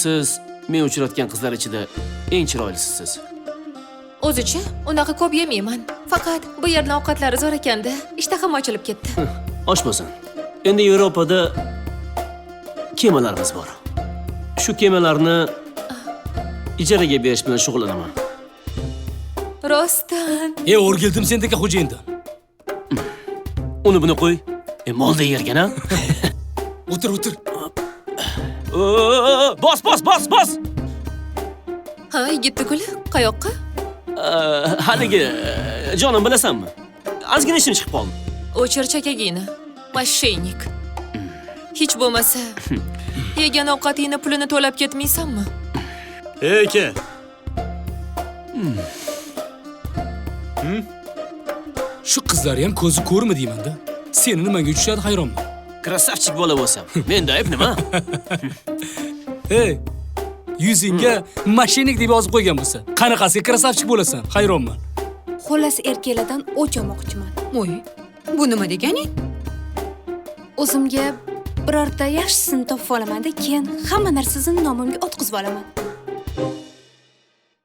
Siz men uchratgan qizlar ichida eng chiroylisisiz. O'zicha unaqa ko'p yemayman. Faqat bu yerning ovqatlari zo'r ekanda, ishtaham ochilib ketdi. Osh bo'lsin. Endi Yevropada kemalarimiz bor. Shu kemalarni ijaraga berish bilan shug'ullanaman. Rostdan. E, o'rgildim sendek xo'jayindan. Uni buni qo'y. E, molda yergan a? O'tir, o'tir. Bos, bos, bos, bos. Ha, yigitni guli, qayoqqa? Haligi, jonim, bilasanmi? Ozgina ishim chiqib qoldi. O'chir chakagini. Мошенник. Hech bo'lmasa yegan ovqatingni pulini to'lab ketmaysanmi? Ey aka. Shu qizlar ham ko'zi ko'rmi deyman-da. Seni nimaga tushadi hayronman. Красавчик bola bo'lsam, menda ayb nima? Ey, yuzingga мошенник deb yozib qo'ygan bo'lsa, qanaqasiga красавчик bo'lasan? Hayronman. Xullas, erkaklardan o'ch olmoqchiman. Voy, bu nima deganing? O'zimga birorta yaxshisini topib olamanda, keyin hamma narsasini nomimga o'tkazib olaman.